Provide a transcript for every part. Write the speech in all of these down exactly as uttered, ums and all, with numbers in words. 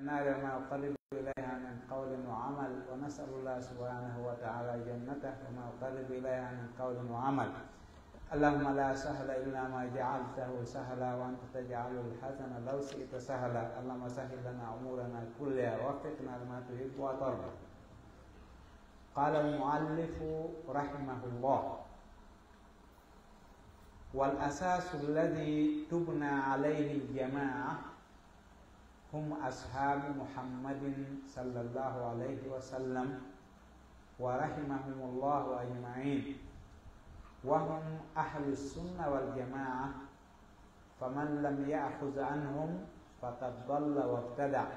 النار وما يقرب إليها من قول وعمل، ونسأل الله سبحانه وتعالى جنته وما يقرب إليها من قول وعمل. اللهم لا سهل إلا ما جعلته سهلا، وأنت تجعل الحزن لو شئت سهلا. اللهم سهل لنا أمورنا كلها، ووفقنا لما تحب وترضى. قال المؤلف رحمه الله: والأساس الذي تبنى عليه الجماعة هم أصحاب محمد صلى الله عليه وسلم ورحمهم الله أجمعين، وهم أهل السنة والجماعة، فمن لم يأخذ عنهم فقد ضل وابتدع،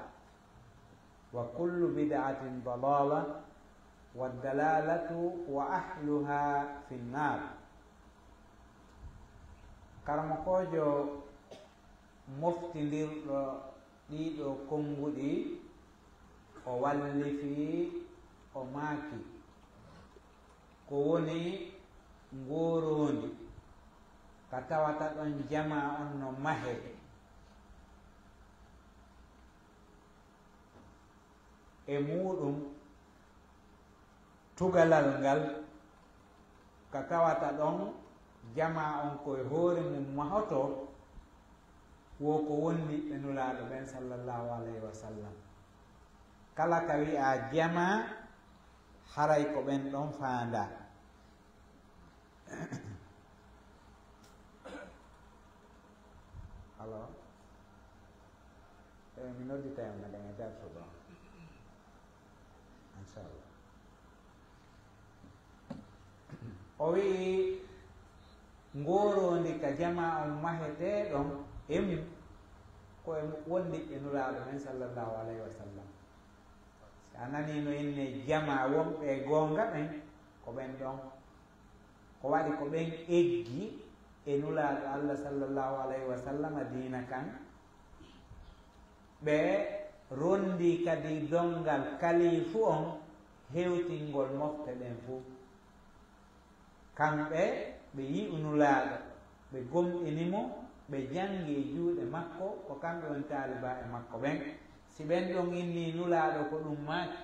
وكل بدعة ضلالة، والضلالة وأهلها في النار. Karamokoojo moftindirɗo ɗiɗo konnguɗi, o wallifii, o maaki: ko woni ngooroondi ka tawata ɗon jamaa on no mahee, e muuɗum tugalal ngal ka tawata ɗon jamaa on ko e hoore mum mahotoo, wo ko wondiɓɓe Nulaaɗo ɓen, sallallahu alayhi wa sallam. Kala ka wi'aa jamaa, haray ko ɓen ɗon faandaa. Allo? Eh, mi nodditay on, meɗen e darsu ɗo. Inchallah. O wi'i, ngooroondi ka jamaa on mahetee ɗon e mum, ko e wondiɓɓe Nulaaɗo men, sallallahu alayhi wa sallam. Si a nanii no innee jamaa wonɓe e goonga ɓen, ko ɓen ɗon. Ko waɗi ko ɓen eggi e Nulaaɗo Allah, sallallahu alayhi wa sallam, diina kan. Ɓe ronndii kadi donngal kaliifu on hewtingol mofte ɗen fuu. Kamɓe, ɓe yi'u Nulaaɗo, ɓe gomɗini mo, ɓe janngi e juuɗe makko, ko kamɓe woni taalibaaɓe makko ɓen. Si ɓen ɗon innii Nulaaɗo ko ɗum maaki,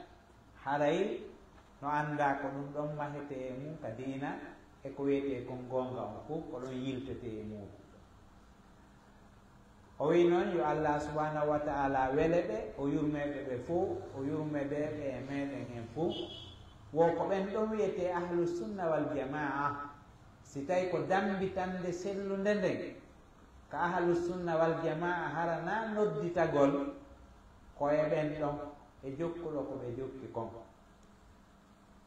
haray no anndaa ko ɗum ɗon mahetee e mum ka diina, e ko wi'etee kon goonga on fuu, ko ɗon yiltetee e muuɗum. O wi'i non, yo Allah subhanahu wa ta'ala wele ɓe, o yurmee ɓe ɓe fow, o yurmee ɓe ɓe e meɗen en fow. Wo ko ɓen ɗon wi'etee ahlu sunna wal jamaa. Si tawi ko dambitande sellunde nden, ka ahlu sunna wal jamaa hara na nodditagol ko e ɓen ɗon, e jokkuɗo ko ɓe jokki kon.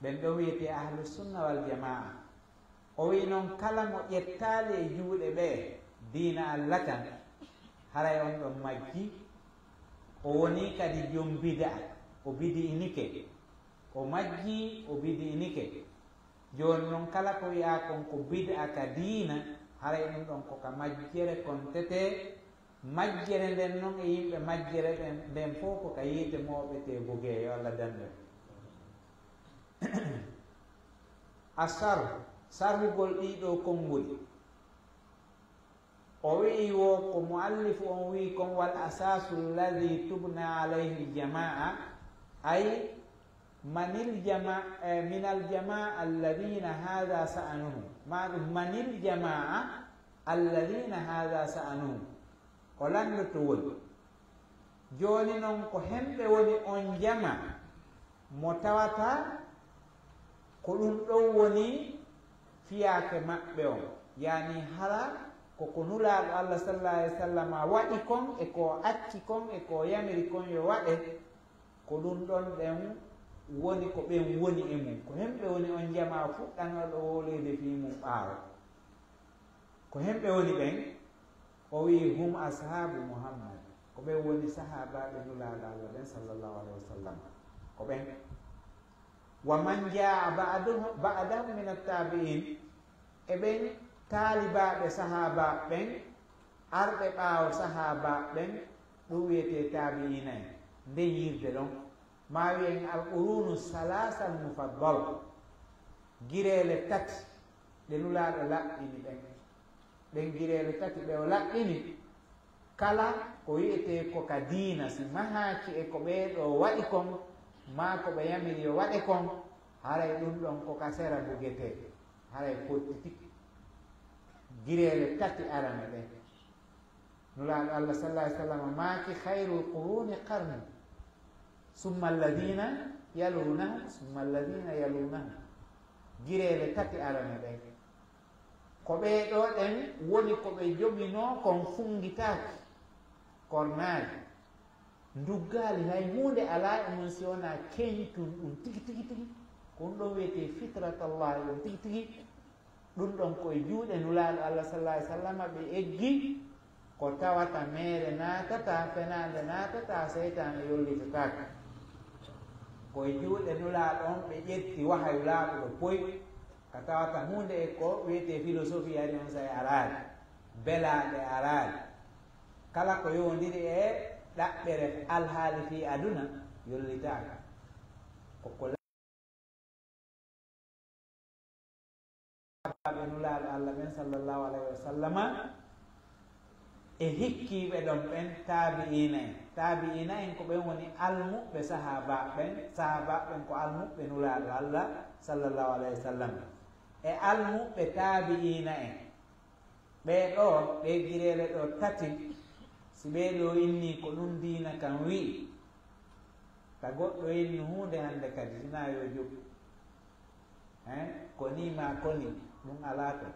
Ɓen ɗon wi'etee ahlu sunna wal jamaa. O wi'i non, kala mo ƴettaali e juuɗe ɓe diina Allah kan, haray on ɗon majji, o wonii kadi jom bida'a, o bidi'inike. O majjii, o bidi'inike. Jooni non, kala ko wi'aa kon ko bid'a ka diina, haray ɗum ɗon ko ka majjere kontetee. Majjere nden non e yimɓe majjere ɓen, nden fow ko ka yiite mooɓetee bugee, yo Allah dandu en. Asar, sarhugol ɗii ɗoo konnguli. O wi'i wo ko muallifu on wi'i kon, wal asasu alladhi tubna alayhi aljamaa, ay manil jama-, eh, minal jamaa alladhina hadha sa'anuhum, ma ɗum manil jamaa alladhina hadha sa'anuhum. O lanndoto woni. Jooni non ko hemɓe woni on jama mo tawata ko ɗum ɗon woni fiyaake maɓɓe on. Yaani hara ko ko Nulaaɗo Allah sallallahu alayhi wa sallam waɗi kon e ko o acci kon e ko o yamiri kon yo waɗe, ko ɗum ɗon ɗen woni ko ɓen woni e mum. Ko hemɓe woni on jama fuɗɗanooɗo wowleede fii mum ɓaawo. Ko hemɓe woni ɓen? O wi'i, hum ashaabu Muhammad, ko ɓen woni sahaabaaɓe Nulaaɗo Allah ɓen, sallallahu alayhi wa sallam. Ko ɓen. Wa man jaa ba'duhu-, ba'dahum min attabi'in, e ɓen taalibaaɓe sahaabaaɓe ɓen, arɓe ɓaawo sahaabaaɓe ɓen, ɗum wi'etee taabi'iina en. Nden yirde ɗon, maa wi'en al-quruunu salaasa al-mufaddala, gireele tati ɗe Nulaaɗo laɓɓini ɓen. Ɗen gireele tati ɗe o laɓɓini, Kala ko wiyetee ko ka diina, si mahaaki e ko ɓee ɗoo waɗi kon, maa ko ɓe yamiri yo waɗe kon, haray ɗun ɗon ko ka sera bugetee, haray fottitike. Gireele tati arane ɗen. Nulaaɗo Allah sallallaahu alayhi wa sallam maaki, "Khayrul quruni qarni, summa alladhina yalunahum, summa alladhina yalunahum." Gireele tati arane ɗen. Ko ɓee ɗoo ɗen woni ko ɓe joginoo kon funngitaaki, kornaali, nduggaali, hay huunde alaa e mun si wonaa keñtun ɗun tigi, tigi, tigi. Ko ɗun ɗon wiyetee fitratallahi ɗun tigi, tigi. Ɗun ɗon ko e juuɗe Nulaaɗo Allah sallallaahu alayhi wa sallam ɓe eggi, ko tawata meere naatataa, fenaande naatataa, seytaane yollitataake. Ko e juuɗe Nulaaɗo on ɓe ƴetti wahayu laaɓuɗo poy, ka tawata huunde e ko wiyetee filosofi ari on say araade, belaaɗe araade. Kala ko yowondiri e ɗaɓɓere alhaali fii aduna, yollitaaka. Ko ko sahaabaaɓe Nulaaɗo Allah ɓen, sallallaahu alayhi wa sallama, e hikkiiɓe ɗon ɓen, taabi'iina en. Taabi'iina en ko ɓen woni almuɓɓe sahaabaaɓe ɓen, sahaabaaɓe ɓen ko almuɓɓe Nulaaɗo Allah, sallallaahu alayhi wa sallam, e almuɓɓe taabi'iina en. Ɓee ɗoo, ɗee gireele ɗoo tati, si ɓee ɗoo innii ko ɗun diina kan wi'i, ta goɗɗo innu huunde hannde kadi, sinaa yo jokku. Hein? Ko nii maa ko nii, ɗun alaa ton.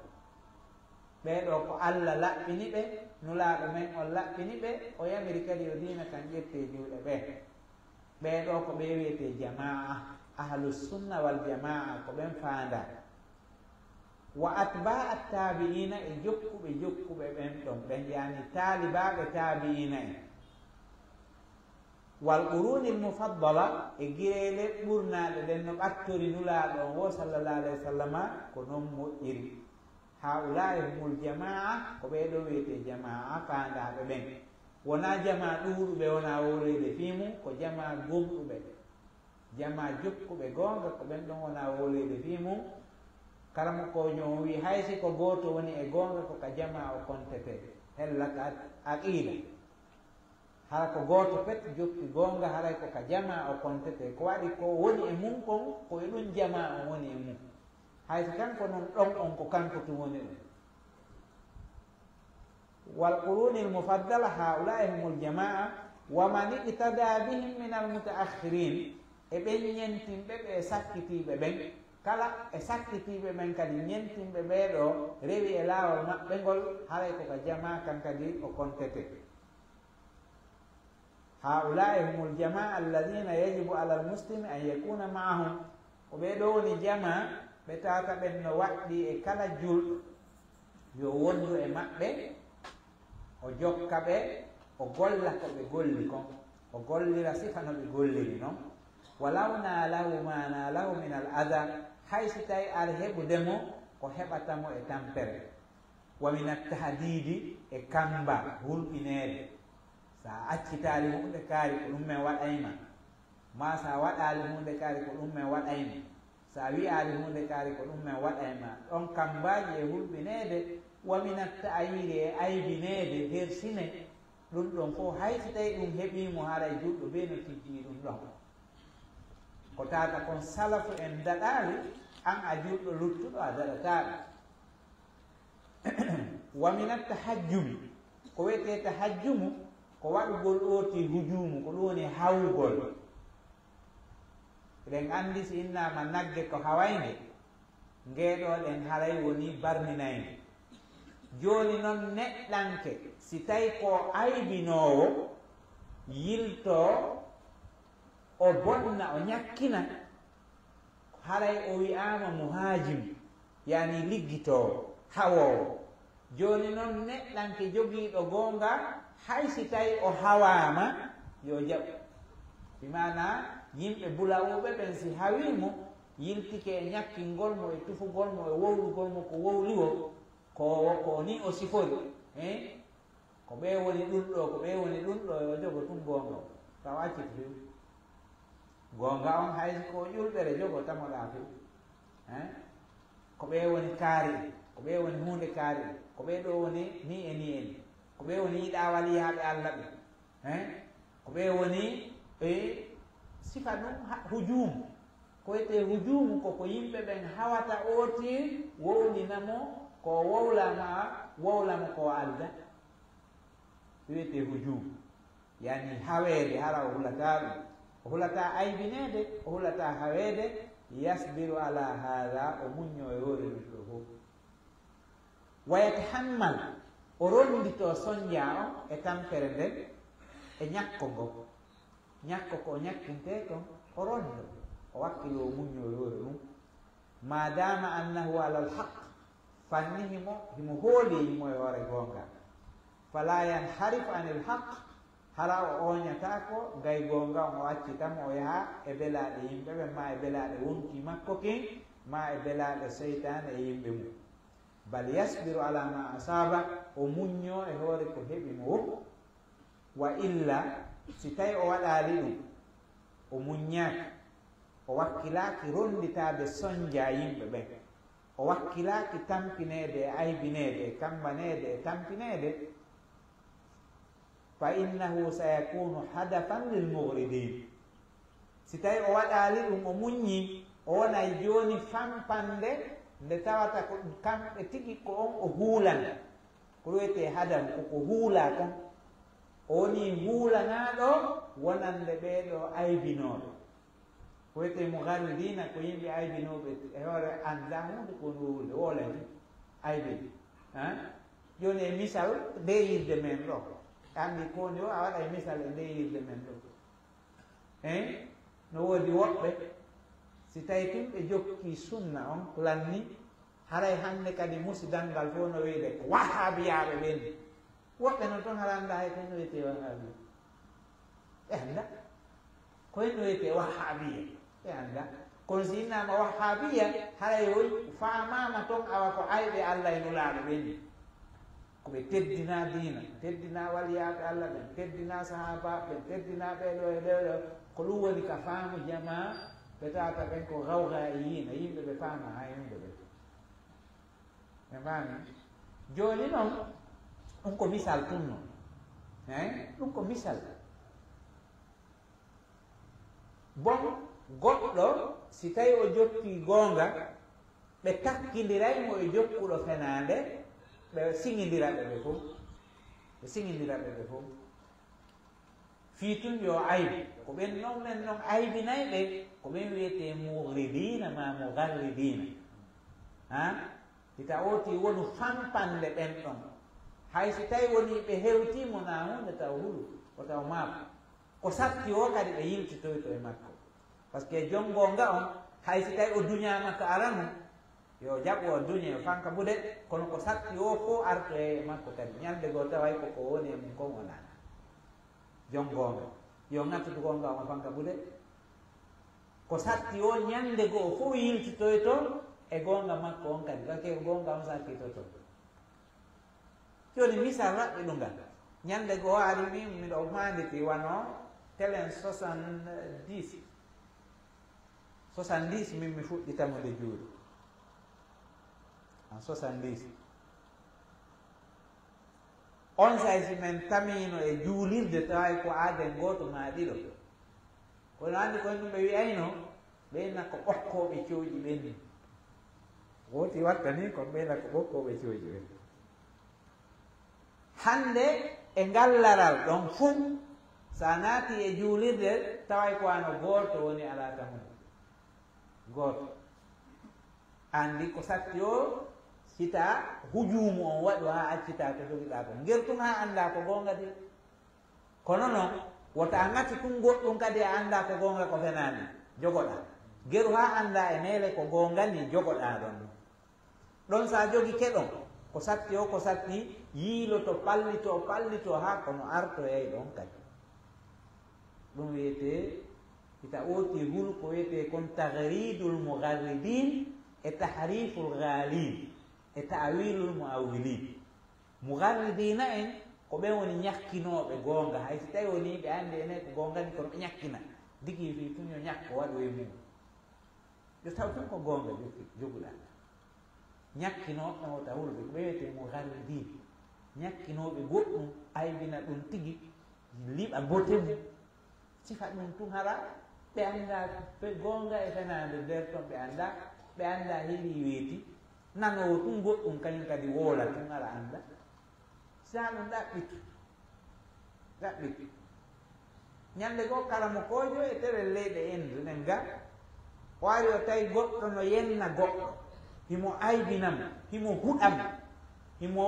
Ɓee ɗoo ko Allah laɓɓini ɓe, Nulaaɗo men on laɓɓini ɓe, o yamiri kadi yo diina kan ƴettee juuɗe ɓe. Ɓee ɗoo ko ɓee wiyetee jamaa, ahlus sunna wal jamaa, ko ɓen faandaa. Wa atbaa taabi'iina, e jokkuɓe jokkuɓe ɓen ɗon ɓen, yaani taalibaaɓe taabi'iina en. Wal qurunil mufaddala, e gireele ɓurnaaɗe ɗen no ɓattori Nulaaɗo on woo, sallallaahu alayhi wa sallama, ko non moƴƴiri. Haa'ulaa'i humul jamaa, ko ɓee ɗoo wiyetee jamaa faandaaɓe ɓen. Wonaa jamaa ɗuuɗuɓe wonaa wowleede fii mun, ko jamaa gomɗuɓe. Jamaa jokkuɓe goonga, ko ɓen ɗon wonaa wowleede fii mun. Karamokoojo on wi'i, hay si ko gooto woni e goonga, ko ka jamaa o kontetee. Hella ka aqiida. Hara ko gooto pet jokki goonga, haray ko ka jamaa o kontetee. Ko waɗi ko woni e mun kon, ko e ɗun jamaa on woni e mun. Hay si kanko non ɗon on, ko kanko tun woni ɗun. Wal qurunil mufaddala, haa'ulaa'i humul jamaa, wa man iqtadaa bihim minal muta'akhiriin, e ɓen ñentinɓe ɓe e sakkitiiɓe ɓen, kala e sakkitiiɓe ɓen kadi ñentinɓe ɓee ɗoo rewi e laawol maɓɓe ngol, haray ko ka jamaa kan kadi o kontetee. Haa'ulaa'i humul jamaa alladhiina yajibu alal muslimi an yakuuna ma'ahum. Ko ɓee ɗoo woni jamaa ɓe tawata ɓen no waɗɗii e kala julɗo yo wondu e maɓɓe, o jokka ɓe, o golla ko ɓe golli kon, o gollira sifa no ɓe golliri non. Walaw naalahu maa naalahu minal adhaa, hay si tawi ari heɓude mo ko heɓata mo e tampere. Wa minat tahdiidi, e kamba, hulɓineede. Sa accitaali huunde kaari, ko ɗun men waɗay ma. Maa sa waɗaali huunde kaari, ko ɗun men waɗay ma. Sa wi'aali huunde kaari, ko ɗun men waɗay ma. Ɗon kambaaji e hulɓineede, wa minat ta'yiiri, e aybineede, hersine. Ɗun ɗon fow, hay si tawi ɗun heɓii mo, haray julɗo bee no tijjii ɗun ɗon. Ko tawata kon salafu en daɗaali, an a julɗo luttuɗo a daɗataako. Wa minat tahajjumi, ko wiyetee tahajjumu, ko waɗugol ootii hujuumu, ko ɗun woni hawugol. Eɗen anndi si innaama nagge ko hawaynde, ngee ɗoo ɗen haray woni barminaynde. Jooni non neɗɗanke, si tawi ko aybinoowo, yiltoo, o bonna, o ñakkina, haray o wi'aama muhaajim, yaani liggitoowo, hawoowo. Jooni non neɗɗanke jogiiɗo goonga, hay si tawi o hawaama, yo jaɓu. Bi maanaa, yimɓe bulawuɓe ɓen si hawii mo, yiltike e ñakkingol mo, e tufugol mo, e wowlugol mo ko wowli woo, ko, ko nii o sifori, eh? Ko ɓee woni ɗun ɗoo, ko ɓee woni ɗun ɗoo, yo jogo tun goonga on. Taw accit few. Goonga on, hay si ko ƴulɓere jogo, tamoɗaa few. Hein? Ko ɓee woni kaari, ko ɓee woni huunde kaari, ko ɓee ɗoo woni nii e nii e nii. Ko ɓe woni yiɗaa waliyaaɓe Allah ɓe. Eh? Ko ɓe woni e sifa ɗum ha-, hujuumu. Ko wiyetee hujuumu ko, ko yimɓe ɓen hawata ootir, wowlina mo, ko wowla ma, wowla mo ko alda. Ko wiyetee hujuumu. Yani haweede, hara o hulataa ɗum. O hulataa aybineede, o hulataa haweede. Yasbiru ala haada, o muñño e hoore ɗum ɗo fof. Wa yatahammal, o ronndito sonja on e tampere nden, e ñakko ngo. Ñakko ko o ñakkintee kon, o ronndo, o wakkilo o muñño e hoore ɗum. Ma dama annahu ala alhaq, fanni himo, himo hooli himo e hoore goonga. Fala yanharif anil haq, hara o ooñataako gay goonga on, o accita mo, o yaha e belaaɗe yimɓe ɓen, ma e belaaɗe wonki makko kin, ma e belaaɗe seytaane e yimɓe mum. Bal yasbiru ala ma asaba, o muñño e hoore ko heɓi mo woo. Wa illa, si tawi o waɗaali ɗum, o muññaaki, o wakkilaaki ronnditaade sonja yimɓe ɓen, o wakkilaaki tampineede e aybineede, e kammbaneede e tampineede, fa innahu sayakunu hadafan lil mughridin. Si tawi o waɗaali ɗum, o muññi, o wonay jooni fampande nde tawata ko kamɓe tigi ko on o huulana. Ko wiyetee hadaf, ko ko huulaa kon. O wonii huulanaaɗo wonande ɓee ɗoo aybinooɓe. Ko wiyetee mugharridiina, ko yimɓe aybinooɓe e hoore anndaa huunde ko woni wowlude, wowlay ni aybini. Hein? Jooni e misal, nde yirde men ɗo. Anndi ko woni o, a waɗay misal e nde yirde men ɗo. Hein? No woodi woɓɓe, si tawi tun ɓe jokkii sunna on, lanni, haray hannde kadi musidal ngal fof no wiide ko wahhabiyaaɓe ɓen. Woɓɓe non ton hara annda hay ko no wiyetee wahhabiya. Ɓe annda. Ko no wiyetee wahhabiya. Ɓe annda. Kono si innaama wahhabiya, haray o faamaama ton awa ko ayɓe Allah e Nulaaɗo ɓen. Ko ɓe teddinaa diina, teddinaa waliyaaɓe Allah ɓen, teddinaa sahaabaaɓe ɓen, teddinaa ɓee ɗoo e ɓee ɗoo. Ko ɗum woni ka faamu jamaa, ɓe tawata ɓen ko gawgaa'iyiina, yimɓe ɓe faamaa hay huunde ɓen. Ɓe faami? Jooni non, ɗum ko misal tun non. Hein? Ɗum ko misal. Bon, goɗɗo, si tawi o jokkii goonga, ɓe takkindiray mo e jokkuɗo fenaande, ɓe siŋindira ɓe ɓe fof. Ɓe siŋindira ɓe ɓe fof. Fii tun yo aybu. Ko ɓen non, men non aybinay ɓe, ko ɓen wiyetee mughridiina maa mugharridiina. Ha? Hita ooti wonu fampande ɓen ɗon. Hay si tawi woni ɓe hewtii mo, na huunde taw hulu, o taw maako. Ko satti o kadi ɓe yiltitoyto e makko. Parce que jon goonga on, hay si tawi o duñaama ka aranu, yo jaɓu o duñe, o fanka buɗe, kono ko satti o fof artoye e makko kadi. Ñalnde goo taway ko ko woni e mum kon wonaa. Jon goonga. Yo ŋattudu goonga on fanka buɗe. Ko satti o ñalnde goo fof yiltitoyto e goonga makko on kadi. Parce que ko goonga on sattitoto. Jooni misal raɓɓiɗungal. Ñalnde goo ari min miɗo maanditi wano telen soixante-dix. Soixante-dix min mi fuɗɗi tamude juuɗe. En soixante-dix. Onsay si men tamiino e juulirde taway ko aaden gooto maa ɗiɗo. Kono anndi koye ɗum ɓe wi'ayno, ɓeyna ko ɓokkooɓe cooƴi ɓen. Wooti watta ni, kono ɓeyna ko ɓokkooɓe cooƴi ɓen. Hannde e ngal laral ɗon fuu, so a naati e juulirde, taway ko wano gooto woni alaa tamude. Gooto. Anndi ko satti o, sita hujuumu on waɗu haa accitaa ko jogiɗaa ko. Nger tun haa anndaa ko goonga de. Kono non, wota a ŋatu tun goɗɗum kadi a anndaa ko goonga ko fenaande, jogoɗaa. Geru haa anndaa e neele ko goonga ni jogoɗaa ɗon. Ɗon so a jogike ɗon, ko satti o, ko satti, yiiloto, pallito, pallito, haa kono artoyay ɗon kadi. Ɗum wiyetee, hita ooti hul ko wiyetee kon taghridul mugharridin e tahriful ghalin e ta'wilul mu'awwilin. Mugharridiina en, ko ɓen woni ñakkinooɓe goonga. Hay si tawi woni ɓe anndi enen ko goonga ni, kono ɓe ñakkina. Digi fii tun yo ñakko waɗu e mum. Yo taw tun ko goonga jogi-, joguɗaa. Ñakkinooɓe o tawrude, ko ɓe wiyetee mugharridiin. Ñakkinooɓe goɗɗum, aybina ɗum tigi, liɓa bote mum. Sifa ɗum tun hara ɓe anndaa pe goonga e fenaande nder ton, ɓe anndaa, ɓe anndaa heli weeti, nanoowo tun goɗɗum, kañum kadi woola tun hara annda. Sa ɗum ɗaɓɓitu, ɗaɓɓitu. Ñande goo, karamokoojo e tewel leyɗe Inde ɗen ga, o ari, o tawi goɗɗo no yenna goɗɗo, himo aybina mo, himo huɗa mo, himo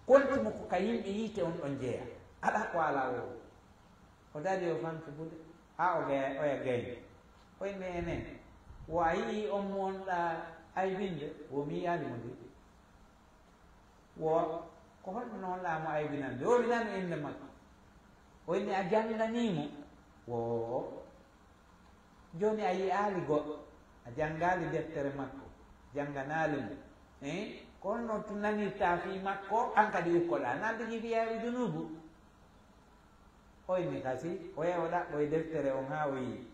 konti mo ko ka yimɓe yiite on ɗon jeya. Aɗa ko alaa woo. O dari, o fanki buɗe, haa o gaya-, oya gayni. O inni, "Enen, wo a yi'ii on mo wonɗaa aybinde?" Wo mi yi'aali mo de. Wo ko honno non ɗaa mo aybinande? Wo mi nani innde makko. O inni, "A jannganii mo?" Wo. Jooni a yi'aali goɗɗo, a janngaali deftere makko, jannganaali mo. Eh? Ko honno tun nanirtaa fii makko, an kadi ukkoɗaa? Nan tigi fii aybu junuubu. O inni kasi, o yahi o ɗaɓɓoyi deftere on haa o yi'i.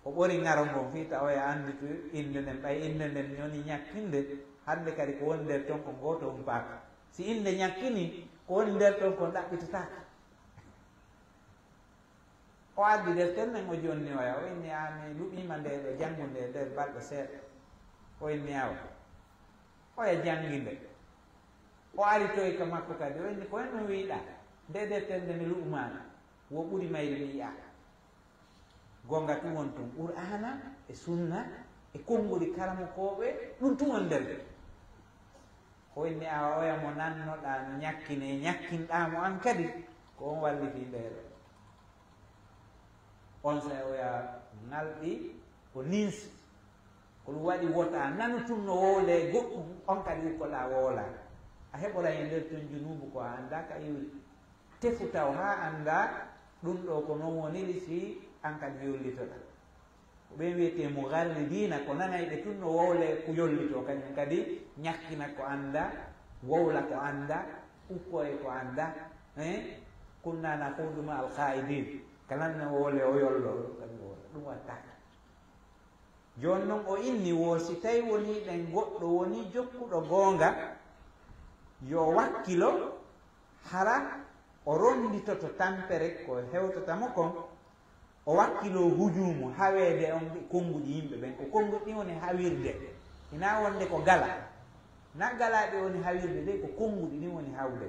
O ɓori ŋaron ngon fii ta oya annditu innde nden, ɓay innde nden woni ñakkinde, hannde kadi ko woni nder ton kon gooto humpaaka. Si innde ñakkini, ko woni nder ton kon ɗaɓɓitataake. O addi deftere nden, o jonni oya, o inni, "A, mi luɓiima nde ɗo janngude nder balɗe seeɗa." O inni, "Awa." Oya janngi nde. O ari toy ka makko kadi, o inni, "Ko honno wi'uɗaa? Nde deftere nde mi luɓumaani, wo ɓuri mayre mi yi'a." Goonga tun won tun, Qur'aana e Sunna e konngudi karamokooɓe, ɗum tun won nder ɗe. O inni, "Awa, oya mo nannoɗaa no ñakkine, ñakkinɗaa mo an kadi, ko on wallitii nde ɗo." Onsay oya ŋalɗi, o ninsi. Ko ɗum waɗi wota nanu tun no wowlee goɗɗum, on kadi ukkoɗaa wowla. A heɓoray e nder tun junuubu ko a anndaa ka iwri. Tefu taw haa anndaa ɗum ɗoo ko non woniri, si an kadi yollitoɗaa. Ko ɓen wi'etee mugarridiina, ko nanayɓe tun no wowlee ko yollitoo, kañum kadi ñakkina ko anndaa, wowla ko anndaa, ukkoye ko anndaa. Eh? "Kunna nakhudu ma'al khaidiin." Kala no wowlee o yollo, ɗum kadi wowla. Ɗum wattaake. Jooni non o inni, wo si tawi wonii ɗen goɗɗo wonii jokkuɗo goonga, yo wakkilo, hara o ronditoto tampere ko hewtata mo kon, o wakkiloo hujuumu, haweede on ɗi konnguɗi yimɓe ɓen. Ko konnguɗi ɗin woni hawirde, hinaa wonde ko gala. Na galaaɗi woni hawirde de, ko konnguɗi ɗin woni hawde.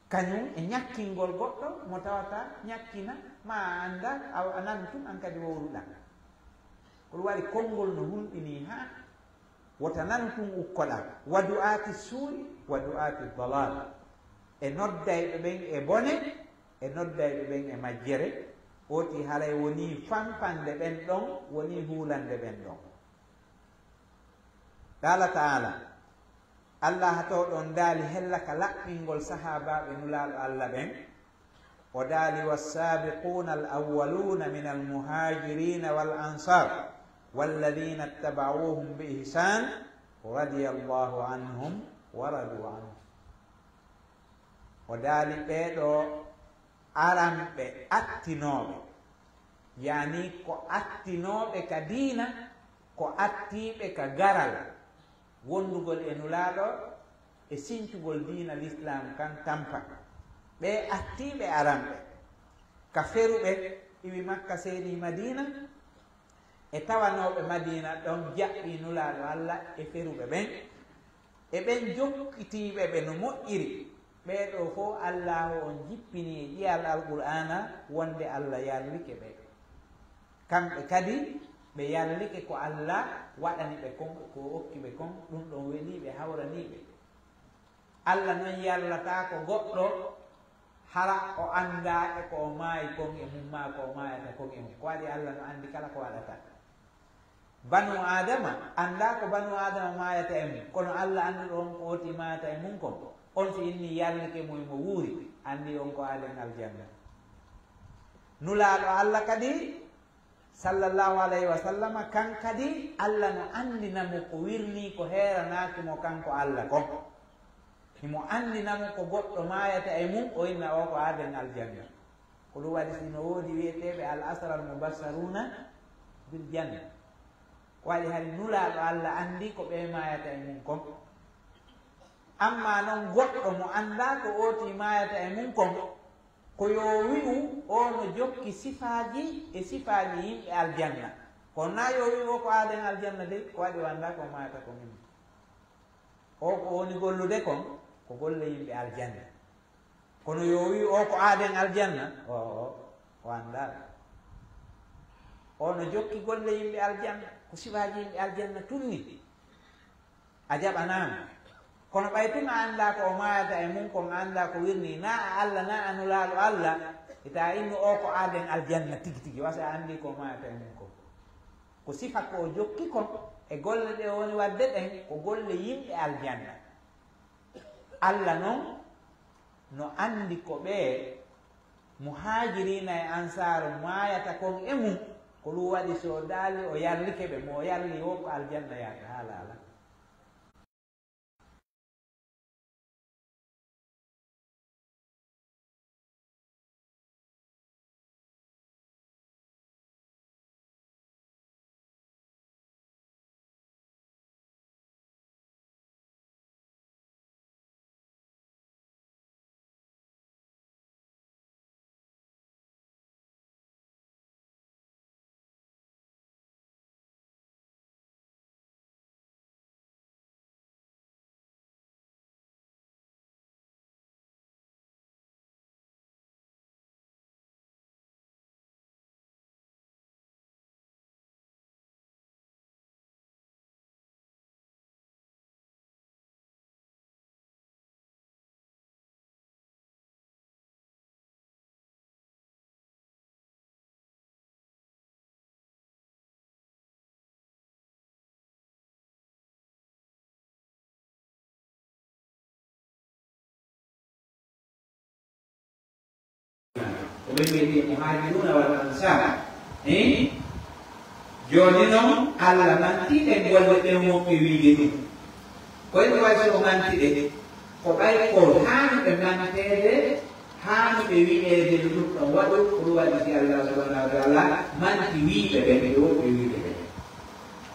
Kañum e ñakkingol goɗɗo mo tawata ñakkina ma a annda, a, a nanu tun an kadi wowluɗaa. Ko ɗum waɗi konngol no hulɓinii haa wota nanu tun ukkoɗaa. Wa du'aati suu'i, wa du'aati dalaal. E noddayɓe ɓen e bone, e noddayɓe ɓen e majjere. Oti haray wonii fanfande ɓen ɗon, wonii huulande ɓen ɗon. Qaala ta'aala, Allah to ɗon daali hella ka laɓɓingol sahaabaaɓe Nulaaɗo Allah ɓen. O daali, "والسابقون الأولون من المهاجرين والأنصار والذين اتبعوهم بإحسان رضي الله عنهم ورضوا عنه." O daali ɓee ɗoo aranɓe attinooɓe, yaani ko attinooɓe ka diina, ko attiiɓe ka garal, wondugol e Nulaaɗo e sincugol diina Lislaam kan tampa. Ɓee attiiɓe aranɓe, ka feruɓe iwi Makka seedii Madiina, e tawanooɓe Madiina ɗon jaɓɓii Nulaaɗo Alla e feruɓe ɓen, e ɓen jokkitiiɓe ɓe no moƴƴiri. Ɓee ɗoo fow Allaahu on jippinii e ƴi'al Alqur'aana wonde Alla yarlike ɓe. Kamɓe kadi ɓe yarlike ko Alla waɗani ɓe kon, ko o okki ɓe kon, ɗum ɗon welii ɓe, hawranii ɓe. Alla non yarlataako goɗɗo hara o anndaa e ko o maayi kon e mum, maa ko o maayata kon e mum. Ko waɗi Alla no anndi kala ko waɗata. Banu Aadama anndaa ko banu Aadama maayata e mum, kono Alla annduɗo on ko oti maayata e mum kon, on si inni yarlike mo e mo wuuri, anndi on ko aaden aljanna. Nulaaɗo Alla kadi, sallallahu alayhi wa sallama, kan kadi Alla no anndina mo ko wirnii ko heeranaaki mo kanko Alla kon. Himo anndina mo ko goɗɗo maayata e mum, o inna o ko aaden aljanna. Ko ɗum waɗi si no woodi wi'eteeɓe al asara al mubassaruuna bil janna. Ko waɗi hari Nulaaɗo Alla anndi ko ɓe maayata e mum kon. Amma non goɗɗo mo anndaa ko ooti maayata e mum kon, ko yo wi'u o no jokki sifaaji e sifaaji yimɓe aljanna. Kono na yo wi'u o ko aaden aljanna dey, ko waɗi o anndaa ko maayata kon e mum. O ko woni gollude kon, ko golle yimɓe aljanna. Kono yo wi'u o ko aaden aljanna, o, o, o anndaa. O no jokki golle yimɓe aljanna, ko sifaaji yimɓe aljanna tun ni. A jaɓanaama. Kono ɓay tun a anndaa ko o maayata e mum kon, a anndaa ko wirnii, na a Alla, na a Nulaaɗo Alla, hita innu o ko aaden aljanna tigi tigi, wa si a anndii ko o maayata e mum kon. Ko sifa ko o jokki kon e golle ɗe o woni waɗde ɗen, ko golle yimɓe aljanna. Alla non no anndi ko ɓee Muhaajiriina e Ansaaru maayata kon e mum, ko ɗum waɗi so o daali o yarlike ɓe, mo o yarli wo ko aljanna yaata, haala alaa. Ko ɓe mbiyetee Muhaajiruuna wal Ansaar. Eh? Jooni non, Alla mantii ɗen golle ɗen wonɓe wiide ɗum. Ko ene wayi so o manti ɗe, ko ɓay ko haani ɓe manteede, haani ɓe wi'eede no ɗum ɗon waɗu, ko ɗum waɗi si Alla subhanahu wa taala manti wiiɓe ɓen, ɓe wonɓe wiide ɓen.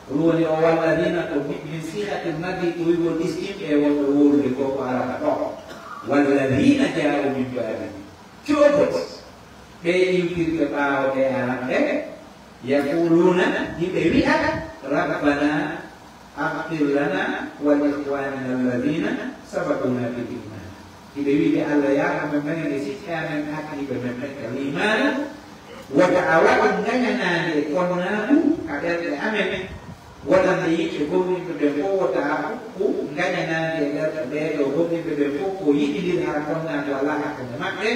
Ɗum woni o walladina ko min, min sihatil madi, ko wi'ugol istim e wonɓe wowlude ko ko arata ɗo. Walladina jaa'u min ba'di. Coobot ɓe iwtirɓe ɓaawo ɓe aran ɓe, yaquluna, hiɓe wi'a, rabbana aghfir lana wa li ikhwanina alladhina sabaquna bil iman. Hiɓe wi'ude Alla, yaa ko men mani nde sikke amen ardiiɓe men ɓen ka liimaanu, wota a waɗu ngañanaande e konnaagu ka ɓerɗe amen, wonande yimɓe gomɗinɓe ɓen fof, wota a ukku ngañanaande e ɓerɗe ɓee ɗoo gomɗinɓe ɓen fof, ko yiɗindir haa konnaagu alaa hakkunde maɓɓe.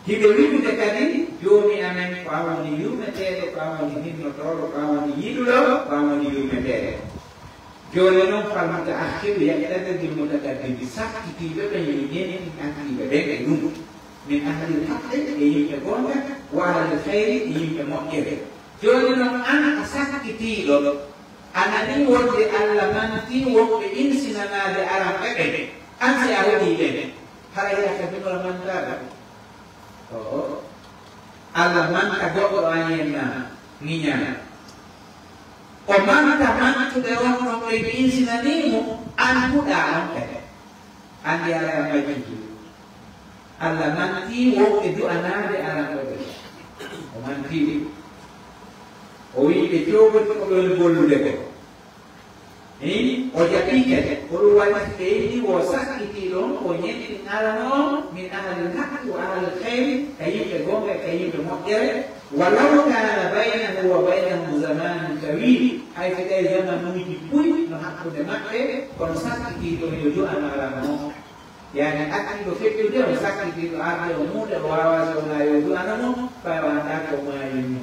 Hiɓe wi'ude kadi, Joomi amen, ko an woni yurmeteeɗo, ko an woni hinnotooɗo, ko an woni yiɗuɗo, ko an woni yurmeteeɗo. Jooni non, fal muta'akhkhiru yaqtadi bil mutaqaddim, sakkitiiɓe ɓen yo ƴeew ardiiɓe ɓen e ɗum. Min ahlil haqqi, e yimɓe goonga, wa ahlil khayri, e yimɓe moƴƴere. Jooni non, an a sakkitiiɗo, a nanii wonde Alla mantii wonɓe insinanaade aran ɓe ɓen. An si a hoɗii ɓen, hara hiya ka duŋal mantaade. Oo. Alla manta goɗɗo an yenna ŋiñana. O manta mantuɓe on ɗon ɓe insinanii mo, an huɗaa on kadi. Anndi ara e majjude. Alla mantii wonɓe du'anaade aran ɓe ɓen. O mantii ɓe. O wi'i ɓe cooboti ko ɓe woni gollude ko. Min o jaɓii kadi, ko ɗum waɗi si ɓe inni wo sakkitii ɗon ko ñenɗi arano on, min ahlil haqqi wa ahlil khayri, ka yimɓe goonga e ka yimɓe moƴƴere, walaw kana baynahu wa baynahum zamanun tawil, hay so tawi zamanuuji buy no hakkunde maɓɓe, kono sakkitii ɗon yo du'ano arano on. Yaani, ardiiɗo fettude, o sakkitiiɗo arde, o muuɗa, o waawaa so wonaa yo du'ano mo, ɓay o anndaa ko maayi mo.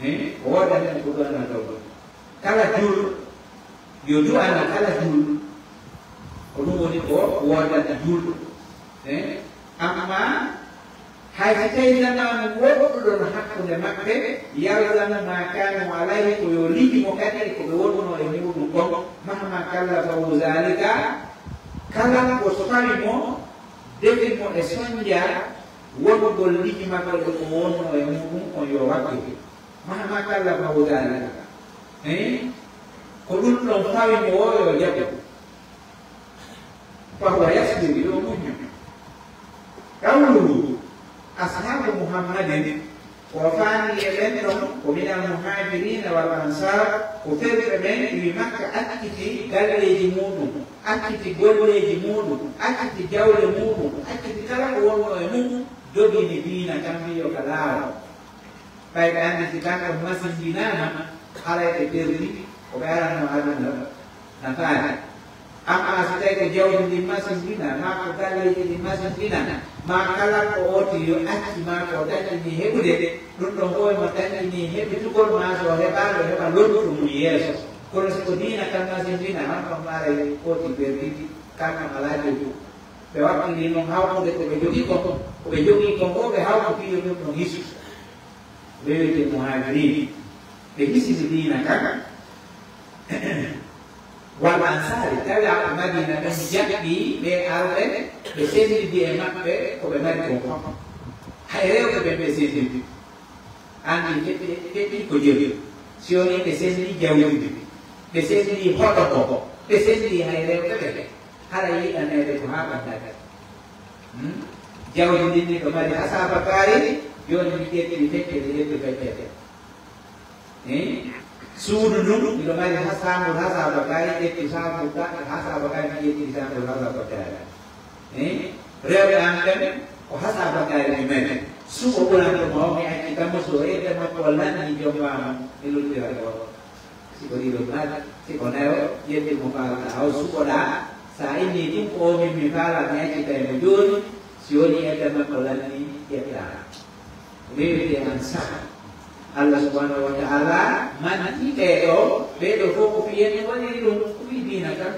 Eh? O waɗani mo ko du'anata mo. Kala juulɗo, yo du'ano kala juulɗo. Ko ɗum woni ko woodani juulɗo. Eh? Amma hay si tawi zamaanu woɗɗuɗo no hakkunde maɓɓe, yalzamu ma kanu alayhi, ko yo liji mo kadi ko ɓe wonno e muuɗum kon, mahma kallafahu zalika, kala ko fawi mo, defi mo e sonja wonugol liji makko ɗo ko wonno e muuɗum on yo waɗɗu. Mahma kallafahu zalika. Eh? Ko ɗum ɗon fawi mo o yo jaɓu. فهو يصبر, yo muññu. قوله أصحاب محمد, ko faami e ɓen ɗon, ko من المهاجرين والأنصار, ko ferɓe ɓen iwi Makka, acciti galleeji muuɗum, acciti golleeji muuɗum, acciti jawle muuɗum, acciti kala ko wonno e mum, dogini diina kan, wiyo ka laawol. Ɓay ɓe anndi si kanko masinjinaama, haray ɓe perdi ko ɓe aranno aduna nafaade. Amma si tawi ko jawdi ndin masinjina, maa ko galleeji ɗin masinjina, maa kala ko oti yo acci, maa ko dañɗini heɓude, ɗum ɗon fof mo dañɗini heɓitugol, maa so heɓaano, heɓa lontu mum yeeso. Kono si ko diina kan masinjina, on ɗon maaray oti perdi, kanko alaa jogii. Ɓe wakkili noon hawtude ko ɓe jogii kon, ko ɓe jogii kon, o ɓe hawti piyo ɗum ɗon hisu. Ɓe wiyetee muhaajiriin, ɓe hisini diina kan. Wal ansaari, tawi ɓe Madiina ɓen jaɓɓii ɓe arɓe, ɓe senndidi e maɓɓe ko ɓe mari kon fof. Hay rewɓe ɓen ɓe senndidi. Anndi feƴƴi ko jelu. Si wonii ɓe senndii jawdi ndi, ɓe senndii hoto ko, ɓe senndii hay rewɓe ɓen. Hara yiɗaneede ko haa ɓanndaade. Hmm? Jawdi ndin ni ko mari hasaaba kaari, jooni mi ƴetti feccere, ƴetti feccere. Eh? Suudu ndun, miɗo mari hasaabul hasaaba kaari, ƴetti saabul ka-, hasaaba kaari, mi ƴetti saabul hasaaba kaari. Eh? Rewɓe an ɓen, ko hasaaba kaari mi mari. Suɓo ɓuranto mo, mi acci kamo so e ɓe makko lanni jombaama, mi luttira ko. Si ko ɗiɗo maa, si ko nayo, ƴetti mo faalɗaa, haw suɓoɗaa. So a innii tun ko o min mi faalaa, mi accitay mo jooni. Si wonii edda makko lanni, ƴettaa. Ko ɓe wiyetee ansaar. Allah subhanahu wa ta'ala manti ɓee ɗoo, ɓee ɗoo fof ko fii en waɗiri ɗum, ko fii diina kan.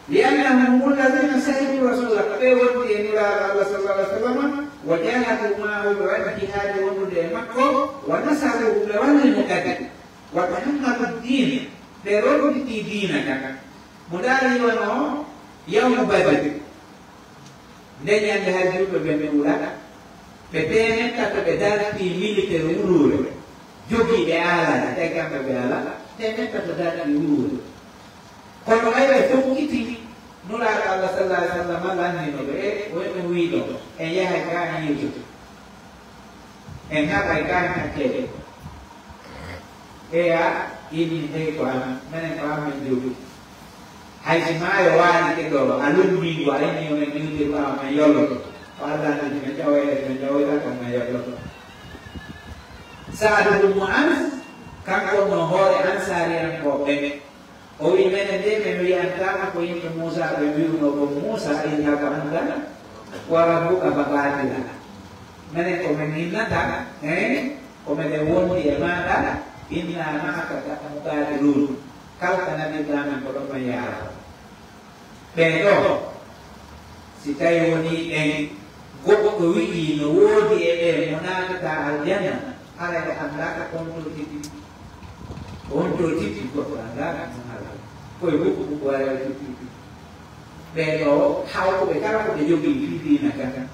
لأنهم هم الذين صحبوا رسول الله, ko ɓe wondi e Nulaaɗo Allah sallallahu alaihi wasallam, وجاهدوا معه, ɓe waɗi jihaadi wondude e makko, ونصروه, ɓe walli mo kadi, وتحملوا الدين, ɓe ronditi diina kan. Mo ndaari wano yawmu Badri. Nden ñande hay juulɓe ɓen ɓe wula, ɓe teemen tato ɓe dartii militeer wuluure, jogiiɓe aalaade, tawi kamɓe ɓe alaa, teemen tato dartii wuluure. Kono ɓay ɓe fokkiti, Nulaaɗo Allah sallallahu alaihi wasallam lanndino ɓe, e, o wi'i ɗum, en yahay kaa en yewtoto. En haɓay kaa en accee. Eya, ini hey ko am, menen ko am men jogii. Hay si maayo waali ke ɗo, a lummii ngu, a inni yo men iwde ko am men yolloto. Ko Allah anndi men ƴawoyta, men ƴawoyta ko men yolloto. Saadu bun Mu'az, kanko no hoore Ansaariyankooɓe. O wi'i, menen de, men wi'antaama ko yimɓe Muusaa ɓe wi'unoo kon, Muusaa, idhab anta wa rabbuka faqaatila. Menen ko men innata, eh, ko meɗen wondi e maaɗa, inna ma'aka muqaatiluun. Kala ka nabirɗaa men ko ɗon men yaharoo. Ɓee ɗoo, si tawi wonii ɓen goɗɗo wi'ii no woodi e ɓee mo naatataa aljanna, haray ɓe anndaaka ko on too tippi. Ko on too tippi, goɗɗo anndaaka mo haray. Koye bukku bukku waray o tippi. Ɓee ɗoo, hawtuɓe kala ko ɓe jogii fii diina kan.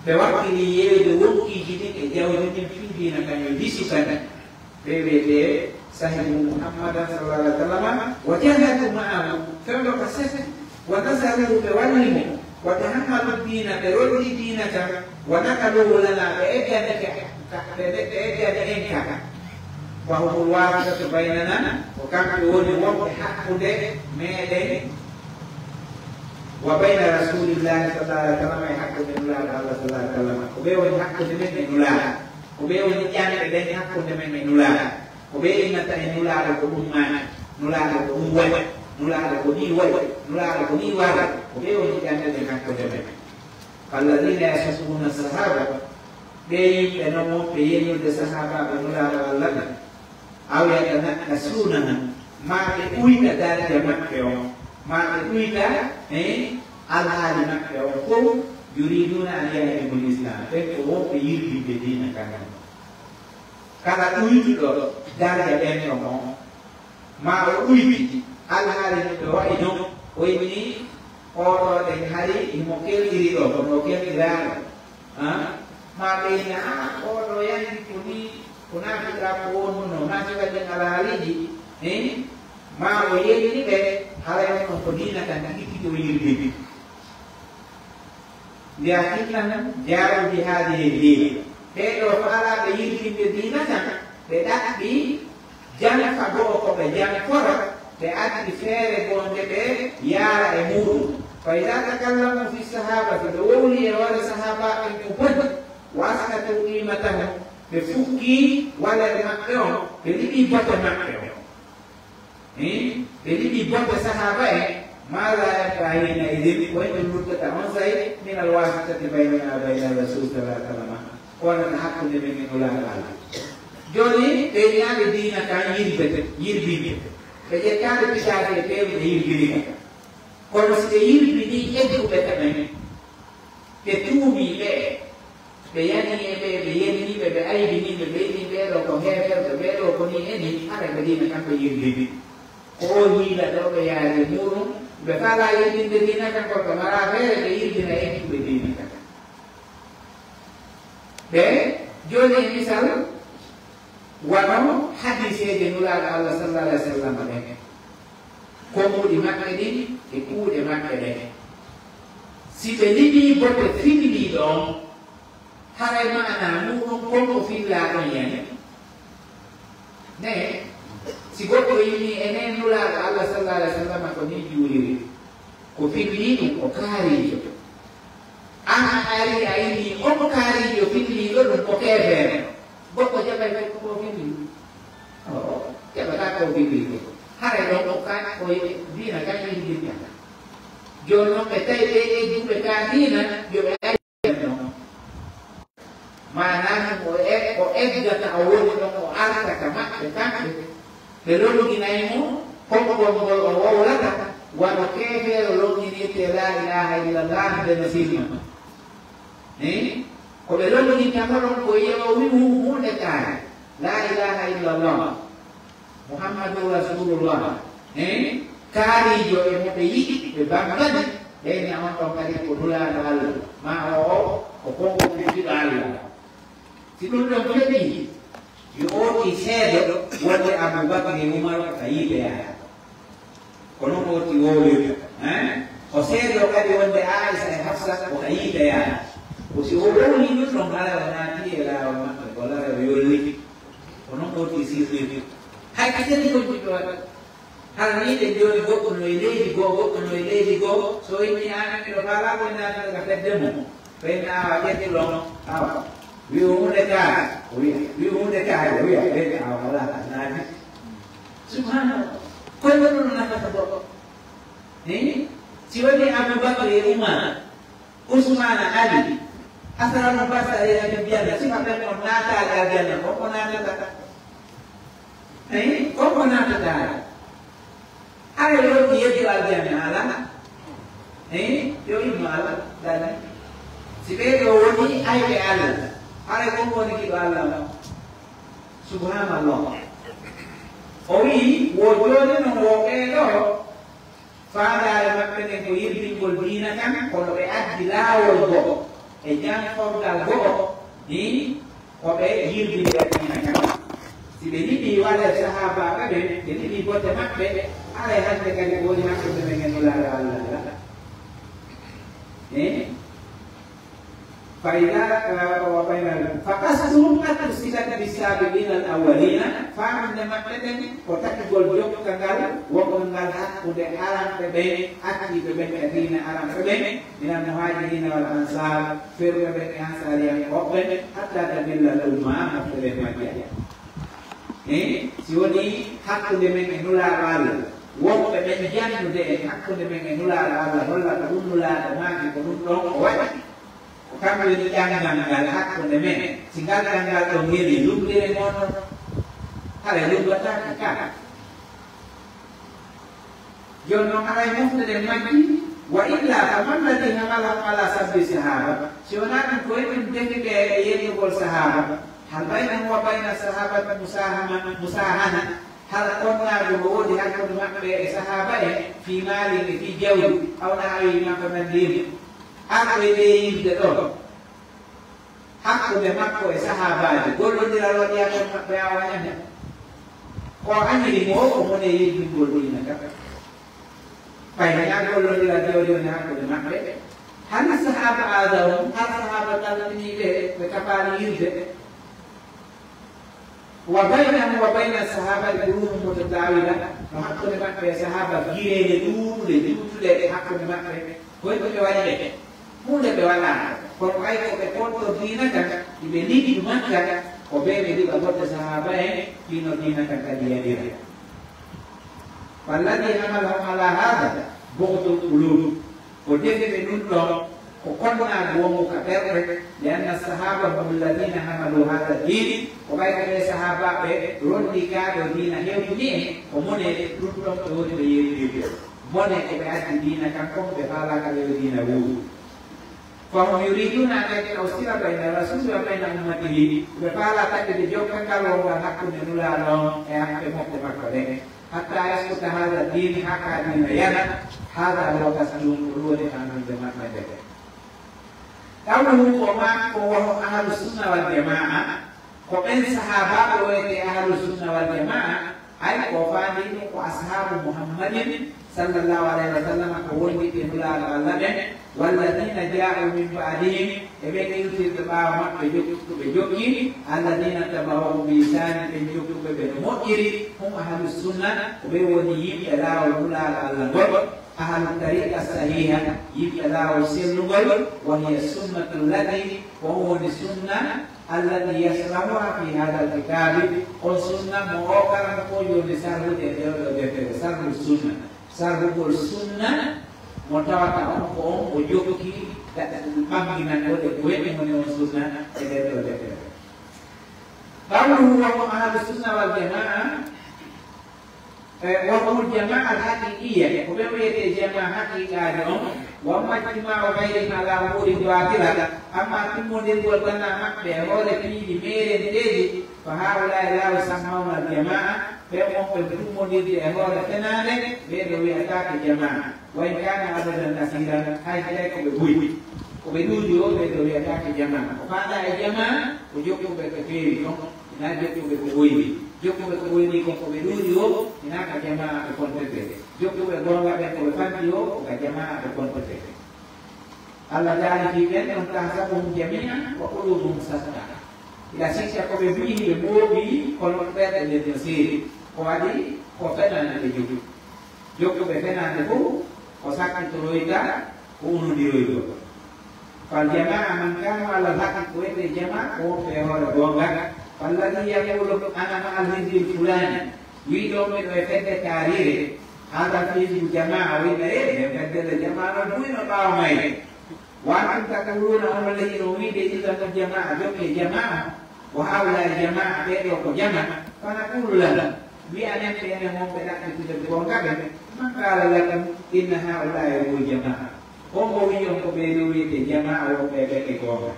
Ɓe wakkili yeeyude wonkiiji ɗin e jawdi ndin fii diina kan, yo hisu kan. Ɓe wiyetee sahibu Muhammadan sallallahu alaihi wasallam, wa jahadu ma'ahu, fewndo ka sefti, wa nasaruhu, ɓe walli mo, wa tahammalu diina, ɓe roddi diina kan, wa naqaluhu lana, ɓe eggani ka, ka, ɓe, ɓe, ɓe eggani en ka. Wa humul wasitatu baynana, ko kamɓe woni wonɓe hakkunde meɗen, wa bayna rasulillahi sallallahu alaihi wasallam, e hakkunde Nulaaɗo Allah sallallahu alaihi wasallam. Ko ɓe woni hakkunde men e Nulaaɗo. Ko ɓe woni ƴanɗe ɗen hakkunde men e Nulaaɗo. Ko ɓe innata e Nulaaɗo ko ɗum maaki, Nulaaɗo ko ɗum waɗi, Nulaaɗo ko nii waɗi, Nulaaɗo ko nii waɗi. Ko ɓe woni ƴanɗe ɗen hakkunde men. Falladina yasubbuna sahaba, ɓe yimɓe non wonɓe yennude sahaabaaɓe Nulaaɗo Allah ɓen, aw yatanaqqasunahum, maa ɓe uyta darja maɓɓe on, maa ɓe uyta, eh, alhaali maɓɓe on fof, yuriduna an yahdimu lislam, ɓen ko wonɓe yirdinde diina kan. Kala ɗuytuɗo darja ɓen ɗon on, maa o ɗuyti alhaali no ɓe wa'i non, o inni, oo ɗoo ɗen hari himo kelɗiri ɗoo, kono o kelɗiraano. Ah? Maa ɓe inna, ah, oo ɗoo yandi ko nii, ko naa fiɗira ko wonnuno, naa fiɗa ɗen alhaaliiji, eh? Maa o yenni ɓe, Haray on ko diina kan tigi tigi o yirbini. Nde a tinna jaaruji haadi e diina. Ɓee ɗoo faalaaɓe yirbinde diina kan, ɓe ɗaɓɓi janfa goo ko ɓe janfora, ɓe addi feere goo nde ɓe yaara e muuɗum. Fa idaa takallamo fi sahaabati, ɓe wowli e hoore sahaabaaɓe ɓen ko boni, wa askatu qiimatahum, ɓe fukki waler maɓɓe on, ɓe liɓi bote maɓɓe on. Ɓe liɓi bote sahaaba en, maa laa yabqaa hiina idin, ko en ɗum luttata on say, min al waasitati baynanaa wa bayna Rasuul sallallaahu alayhi wa sallam, ko wonata hakkunde men e Nulaaɗo Allah. Jooni, ɓe ñaali diina kan yirbete, yirbinde. Ɓe ƴettaali pitaade e peewde yirbini kan. Kono si ɓe yirbinii egguɓe ka men, ɓe tuumii ɓe, ɓe yanii e ɓe, ɓe yennii ɓe, ɓe aybinii ɓe, ɓe innii ɓee ɗoo ko heeferɓe, ɓee ɗoo ko nii e nii, haray ɓe diina kan ɓe yirbini. Ko oo hiila ɗoo ɓe yaari e muuɗum, ɓe faalaa yirbinde diina kan, kono ɓe maraa feere ɓe yirbina egguɓe diina kan. Ɓe, jooni e misal, wano hadiiseeje Nulaaɗo Allah sallallaahu alayhi wa sallam ɗen, konguɗi maɓɓe ɗin e kuuɗe maɓɓe ɗen. Si ɓe liɓii bote filliiɗo on, haray maanaa muuɗum kon ko fillaa ɗon yani. Ne, si goɗɗo innii enen Nulaaɗo Allah sallallaahu alayhi wa sallam ko nii juuliri, ko fillii ɗum ko kaariijo. An a arii a innii on kaariijo filliiɗo ɗum ko keefeero. Goɗɗo jaɓay kadi ko ko filliiɗo. Oo, jaɓataa ko filliiɗo. Haray ɗon ko ka, ko diina kan yirbinta. Jooni non ɓe tawi ɓe egguɓe ka diina, yo ɓe ari non. Maanaa ɗum o e-, o eggata o woni ɗon, o arta ka maɓɓe kamɓe. Ɓe lolginay mo konngol ngol o wowlata, wano keefeero lolginirtee laa ilaaha illallah nde no silma. Eh? Ko ɓe lolginta mo ɗon ko yo o wi'u huunde kaari, laa ilaaha illallah, Muhammadun Rasuulullah. Eh? Kaariijo e mo ɓe yiɗi, ɓe bambani, ɓe wi'a on ɗon kadi ko Nulaaɗo Allah, maa o, o ko konngol fiftiiɗo Allah. Si ɗum ɗon feƴƴii, yo ootii seedo wonde Abuu Bakri e Umaru ko ka yiite yaade. Ko non o ootii wowlirta, hein? O seedoo kadi wonde Aa'isa e Hafsa ko ka yiite yaade. Ko si o wowlii ɗum ɗon, haray o naatii e laawol maɓɓe, ko haray o yolliti. Ko non o ootii sirlirta. Hay ka jeni ko jiɗɗo waɗa. Hara nii ɗen jooni goɗɗo no e leydi goo, goɗɗo no e leydi goo, so o inni aan miɗo faalaa ko naatata ka fedde mum, ɓe inni awa ƴettu ɗon, awa. Wi'u huunde kaari, o wi'a. Wi'u huunde kaari, o wi'a. Ɓe inni awa walaa ka naati. Subhanallah. Koy wonno no nafata goɗɗo. Eh? Si woni Abubakar e Umar, Usmaana, Ali, Hasanul Basri e aljanna, sifa ɓen on naataali aljanna, ko ko naatata? Eyi, ko ko naatata? Hara yo ɗum yeddu aljanna, alaa? Eyi, yo immo Allah, dani. Si ɓee ɗoo woni ayɓe Allah, haray kon woni giɗo Allah on. Subhanallah. O wi'i, wo jooni non wo ɓee ɗoo, faandaare maɓɓe nden ko yirbingol diina kan, kono ɓe addi laawol go'o e janforgal go'o, ni ko ɓe yirbinira diina kan. Si ɓe liɓii waɗe sahaabaaɓe ɓen, ɓe liɓii bote maɓɓe, haray hannde kadi ko woni hakkunde men e Nulaaɗo Allah Allah. Eh? Fa idaa, eh, wa bayna, fa qasduhum qad qusida bis saabiqiina al awwaliina, faaminde maɓɓe nden ko taƴugol jokkangal wongal ngal hakkunde aranɓe ɓen, ardiiɓe ɓen ka diina aranɓe ɓen, minal muhaajiriina wal ansaar, feeruɓe ɓen e ansaariyankooɓe ɓen, hattaa tadilla al umma, mofte ɗen majja. Eh, si wonii hakkunde men e Nulaaɗo Allah, wonɓe ɓen jannude en hakkunde men e Nulaaɗo Allah, holla ko ɗum Nulaaɗo maaki, ko ɗum ɗon o waɗi. Ko kamɓe woni ɗanngal ngal hakkunde men. Si ngal ɗanngal ɗon weli, lummbiren on non. Haray lummbatake ka. Jooni non haray mofte ɗen majji, wa illaa faman ladii hamalahum alaa sabbi sahaaba. Si wonaa ɗum ko e ɗum defi ɓe e yeddugol sahaaba. Hal baynahum wa bayna sahaabati musaahama, musaahana? Hara konnaagu no woodi hakkunde maɓɓe e sahaaba en fii maali e fii jawdi, aw nahwihimaa ko nanndi heen. Arɗo e ɓeeyirde ɗoo, hakkunde makko e sahaabaajo, gollondiral waɗi hakkunde maɓɓe, a wañan heen. Ko añiri mo, ko mo e yirbingol diina kan. Fay hinaa gollondiral jooɗi woni hakkunde maɓɓe. Hani sahaaba aada on, har sahaaba taltiniiɓe ɓe kafaali yirde. Wa baynahum wa bayna sahaaba quruunun mutataawila, no hakkunde maɓɓe e sahaaba gireele ɗuuɗuɗe, juutuɗe e hakkunde maɓɓe. Koy ko ɓe waɗi ɓe? Huunde ɓe waɗaano. Kono ɓay ko ɓe konto diina kan, iɓe liɓi Makka, ko ɓe ɓe liɓa goɗɗe sahaaba en, fino diina kan kadi yaɗira. Falladi hamalahum ala hada bughdu qulub. Ko defi ɓe ɗum ɗon, ko konnaagu wongu ka ɓerɗe, li anna sahaba hum alladina hamalu hada din, ko ɓay ko ɓe sahaabaaɓe rondi kaa ɗo diina hewtini en, ko mone ɗum ɗon ɓe woni ɓe yeeɗiiɓe. Mone ko ɓe addi diina kan kon, ɓe faalaaka ɓe yo diina wuuru. Fahum yuriduna an yaqta'u sila bayna rasuli wa bayna ummatihi, ɓe faala taggude jokkangal wongal hakkunde Nulaaɗo on e hakke mofte makko ɗen. Hatta yasquta hada din, haa ka diina yana. Hada huwa qasduhum, ko ɗum woni faaminde maɓɓe nde. Qawluhu, o maaki ko wahum ahlu sunna wal jamaa, ko ɓen sahaabaaɓe wiyetee ahlu sunna wal jamaa, ay ko faandi ɗum ko ashaabu Muhammadin sallallahu alayhi wa sallam, ko wondiɓɓe Nulaaɗo Allah ɓen, walladina jaa'u min ba'dihim, e ɓen iwtirɓe ɓaawo maɓɓe jokkuɓe jokki, alladina taba'uhum bi ihsani, ɓen jokkuɓe ɓe no moƴƴiri, hum ahlu sunna, ko ɓe woni yimɓe laawol Nulaaɗo Allah ngol, ahlu tariqa sahiha, yimɓe laawol sellungol, wa hiya sunnatu allati, ko on woni sunna, allati yasrahuha fi hada alkitabi, on sunna mo o karamokoojo woni sarhude e nder ɗo deftere, sarhu sunna. Sarhugol sunna mo tawata on ko on o jokki ɓanginangol e ko woni on sunna e nder ɗo deftere. Qawluhu wa hum ahlu sunna wal jamaa, e, wa humul jamaa al haqiqiyya, ko ɓe wiyetee jamaa haqiqaajo on, wa amma ijtimaa'u ghayrihim ala umurin batila, amma timmondirgol tanaa maɓɓe e hoore piiji meerenteeji, fa haa'ulaa'i laa yusammauna al jamaa, ɓen wonɓe timmondirde e hoore fenaande, ɓee ɗoo wiyataake jamaa. Wa in kaana adadan kasiiran, hay si tawi ko ɓe buy, ko ɓe ɗuuɗi o, ɓee ɗoo wiyataake jamaa. Ko faandaa e jamaa, ko jokkuɓe ko feewi kon, hinaa jokkuɓe ko ɓoyni. Jokkuɓe ko ɓoyni kon, ko ɓe ɗuuɗi o, hinaa ka jamaa ɓe kontetee. Jokkuɓe goonga ɓen, ko ɓe fanɗi o, ko ka jamaa ɓe kontetee. Allah daali fii ɓen ɗon, tahsabuhum jamii'an wa quluubuhum shatta. Hiɗa sikka ko ɓe buy, hiɓe mooɓi, kono ɓerɗe ɗen no seeri. Ko waɗi? Ko fenaande ɓe jogii. Jokkuɓe fenaande fow, ko sakkitoroyta, ko unondiroyta. Fal jamaa man kaanu alal haqqi, ko wiyetee jamaa, ko wonɓe e hoore goonga. Falladi yaqulu ana ma'al hizbil fulaani, wi'ɗo miɗo e fedde kaariire, hada hizbu jamaa, o wi'ata e nden fedde le jamaa no buyno ɓaawo mayre. Wa antum taquluna, onon le hino wi'ude, ilzamul jamaa, jokkee jamaa, wa haulaa'i jamaa, ɓee ɗoo ko jamaa. Fa naqulu lahum, wi'anen ɓe enen wonɓe ɗaɓɓitude goonga ɓen, man qaala lakum inna haulaa'i humul jamaa? Hombo wi'i on ko ɓee ɗoo wiyetee jamaa, wonɓe ɓen e goonga?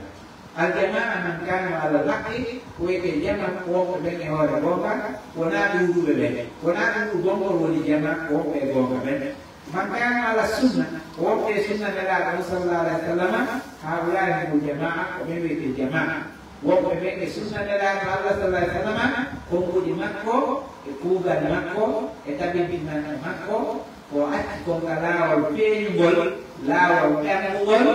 Al jamaa man kaanu alal haqqi, ko wiyetee jamaa, ko wonɓe ɓen e hoore goonga, wonaa ɗuuɗuɓe ɓen. Wonaa ɗuuɗu gongol woni jamaa, ko wonɓe e goonga ɓen. Man kaanu ala sunna, ko wonɓe e sunna Nelaaɗo on sallallahu alayhi wa sallam, haulaa'i humul jamaa, ko ɓen wiyetee jamaa. Wonɓe ɓen e sunna Nelaaɗo Allah sallallahu alayhi wa sallam, konguɗi makko, e kuugal makko, e tabintinanɗe makko, ko o acci kon ka laawol feeñungol, laawol ɓangungol,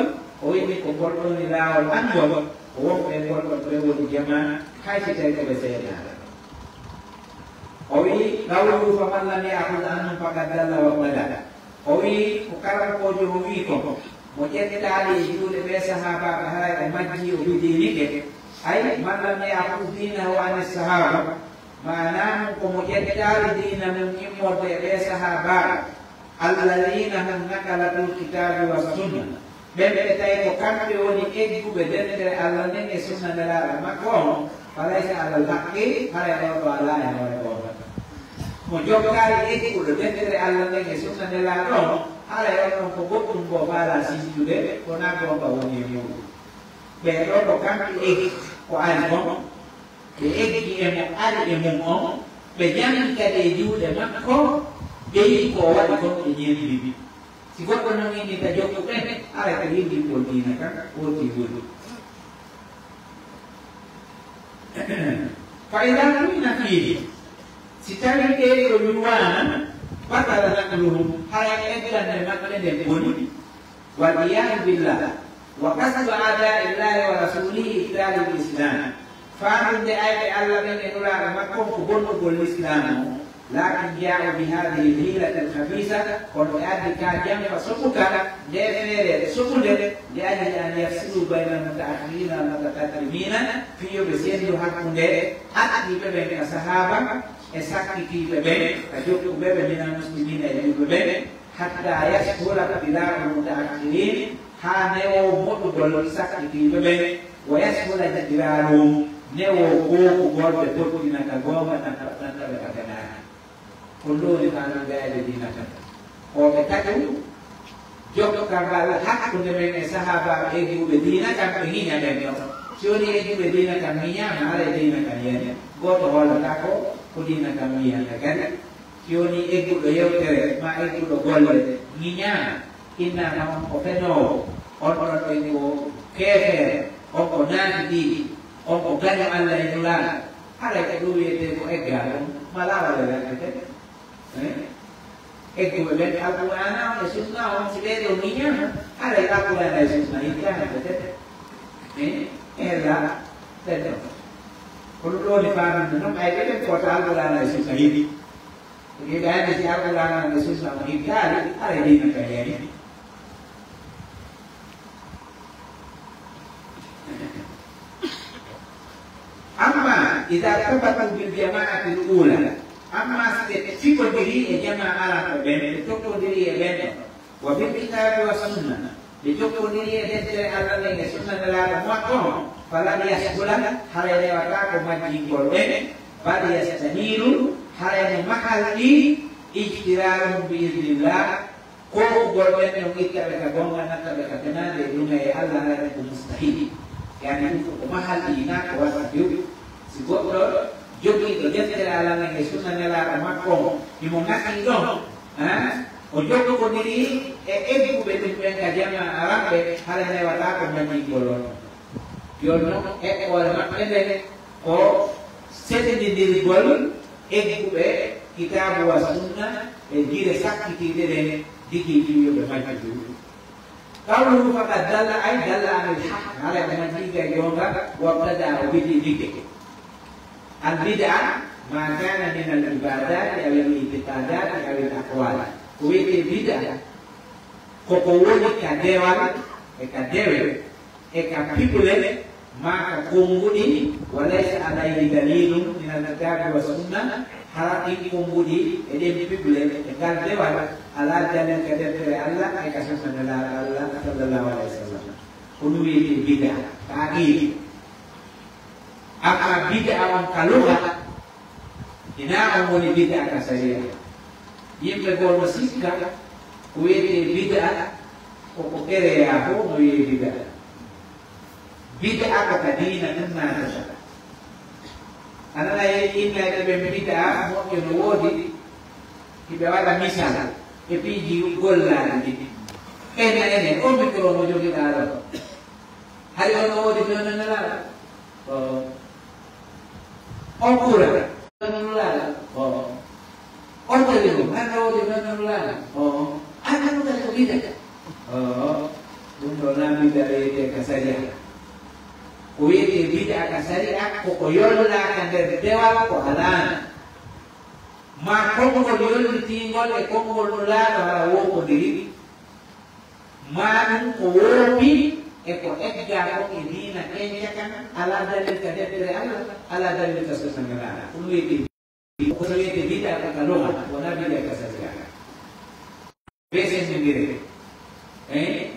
o wi'i ko ngol ɗon woni laawol ɓangol, ko wonɓe e ngol ɗon ɓen woni jamaa, hay si tawi ko ɓe seeɗaaɓe. O wi'i, qawluhu faman lam ya'khudh anhum faqad dalla wabtada. O wi'i ko karamokoojo o wi'i kon, mo ƴettaali e juuɗe ɓee sahaabaaɓe haray o majjii, o bidinike. Ay, man lam ya'khudh diinahu ani sahaaba, maanaa mun ko mo ƴettaali diina mun immorde e ɓee sahaabaaɓe, alladina hum naqalatul kitaabi wa sunna, ɓen ɓe tawi ko kamɓe woni egguɓe deftere Allah nden e sunna Nelaaɗo makko on, falaysa alal haqqi, haray on ɗoo alaa e hoore goonga. Mo jokkaali egguɗo deftere Allah nden e sunna Nelaaɗo on, haray on ɗon ko goɗɗum goo faalaa sintude, ko naa goonga woni e muuɗum. Ɓee ɗoo ko kamɓe eggi ko ari kon, ɓe eggi e mo ari e mum on, ɓe ñami kadi e juuɗe makko, ɓe yi'i ko o waɗi kon ɓe ñembi. Si goɗɗo non inni ka jokkuɓe, haray ko yimɓingol diina kan wonti woni. Fa idaa tu'ina fiihi, si tawii ɓee ɗoo ñuwaama, Batala naqluhum, hara e eggande maɓɓe nden boni. Wal iyadu billah. Wa qasdu a'da'illahi wa rasulihi ibtalul islam. Faaminde ayɓe Allah ɓen e Nulaaɗo makko on ko bonnugol Lislaam on. Lakin jaa'u bi hadhihi l-hiilati l-khabiisa, kono ɓe addi ka jamfa soɓuka, nde feere soɓunde, li ajli an yafsilu bayna l-muta'akhiriina wal mutaqaddimiina, fii yo ɓe senndu hakkunde attiiɓe ɓen ka sahaaba e sakkitiiɓe ɓen, ka jokkuɓe ɓe mina l-muslimiina e julɓe ɓen, hatta yashula ibtilaa'u l-muta'akhiriin, haa newoo moɗugol sakkitiiɓe ɓen, wa yashula ijtiraaruhum, newoo kookugol ɓe pottina ka goonga, natta, natta ɓe ka fenaande. Ko ɗum woni faandude ayɓe diina kan. Ko ɓe taƴu jokkangal hakkunde men e sahaabaaɓe egguɓe diina kan, ɓe ŋiña ɓen ɗon. Si woni egguɓe diina kan ŋiñaama, haray diina kan yani. Gooto hoolata ko, ko diina kan wiyata kadi. Si woni egguɗo yewtere maa egguɗo golle ŋiñaama, innaama on ko fenoowo, on ɗon ɗen ko keefeero, on ko naafiqiiɗo, on ko gaño Allah e Nulaaɗo, haray ko ɗum wiyetee ko eggaa ɗum, ma laawol e laɓɓitee. Eh? Egguɓe ɓen Alqur'aana on e Sunna on, si ɓee ɗoo ŋiñaama, haray Alqur'aana e Sunna hittaama ɓe tete. Eh? Ella ɓen ɗon. Kono ɗoo ni faaminde non, ay ɓe ɓen ko wata Alqur'aana e Sunna hiɗi. Ko ɓe ɓe anndi si Alqur'aana e Sunna on hittaali, haray diina kan yani. Amma idaa irtabatu bil jama'ati l-uulaa, amma si ɓe fiɓondiri e jamaa aranɓe ɓen, ɓe tokkondiri e ɓen ɗon, wa bil kitaabi wa sunna, ɓe tokkondiri e deftere Allah nden e sunna Nelaaɗo makko on, falan yashula, haray newataako majjingol ɓen, bal yastaniiru, haray no mahalɗi, ijtiraaruhum bi idnillah, kookugol ɓen ɗon itta ɓe ka goonga, natta ɓe ka fenaande e ɗume e Allah, haray ɗum ko mustahil. Yani ɗum ko ko mahalɗi, hinaa ko waɗata few. Si goɗɗo jogiiɗo deftere Allah nden e sunna Nelaaɗo makko on, himo ŋakki ɗon, ha? O jokkondiri e egguɓe ɗum ɓen ka jamaa aranɓe, haray newataako majjingol on. Yo non eɓɓoore maɓɓe nden ko seɗindindirgol egguɓe Kitaabu wa Sunna e gire sakkitiiɗe ɗen, digii fii yo ɓe majju. Qawluhu faqad dalla, ay dalla anil haqq, haray o majjii ka goonga, wabtada, o wiɗi ligge. Al bid'a ma kana min al ibadati aw al i'tiqadati aw al aqwal. Ko wiyetee bid'a ko ko woni ka dewal e ka dewe e ka piɓle maa ka konnguɗi, wa laysa alayhi dalilun min al kitabi wa sunna, hara ɗin konnguɗi e ɗen piɓle e ngal dewal alaa dalil ka deftere Allah e ka sunna Nelaaɗo Allah sallallahu alayhi wa sallam. Ko ɗum wiyetee bid'a ka aqiida. Amma bid'a on ka luga, hinaa on woni bid'a ka sariya. Yimɓe goo no sikka ko wiyetee bid'a ko ko kereyaa fow no wiyee bid'a. Bid'a ko ka diina tun naatata. A nanay innayɓe ɓen bid'a moƴƴo no woodi, hiɓe waɗa misal e piiji gollaaɗi ɗin. Ɓen enen, on micro mo jogiɗaa ɗoo, hari on no woodi fewndo Nelaaɗo? Oo. On kuura? Fewndo Nelaaɗo? Oo. On tawi ɗum, an no woodi fewndo Nelaaɗo? Oo. An no kadi ko bid'a? Oo. Ɗum ɗoo naa bid'a wiyetee ka sariya. Ko wiyetee bid'a ka sariya, ko ko yollaa ka nder dewal, ko halaana. Maa konngol yollitiingol e konngol Nulaaɗo hara woopondiri. Maa ɗum ko woopi e ko eggaa kon e diina kenca kan, alaa dalil ka deftere Allah, alaa dalil ka sunna Nelaaɗo. Ɗum wiyetee, ko wiyetee bid'a ka luga, wonaa bid'a ka sariya. Bee senndindire. Eh?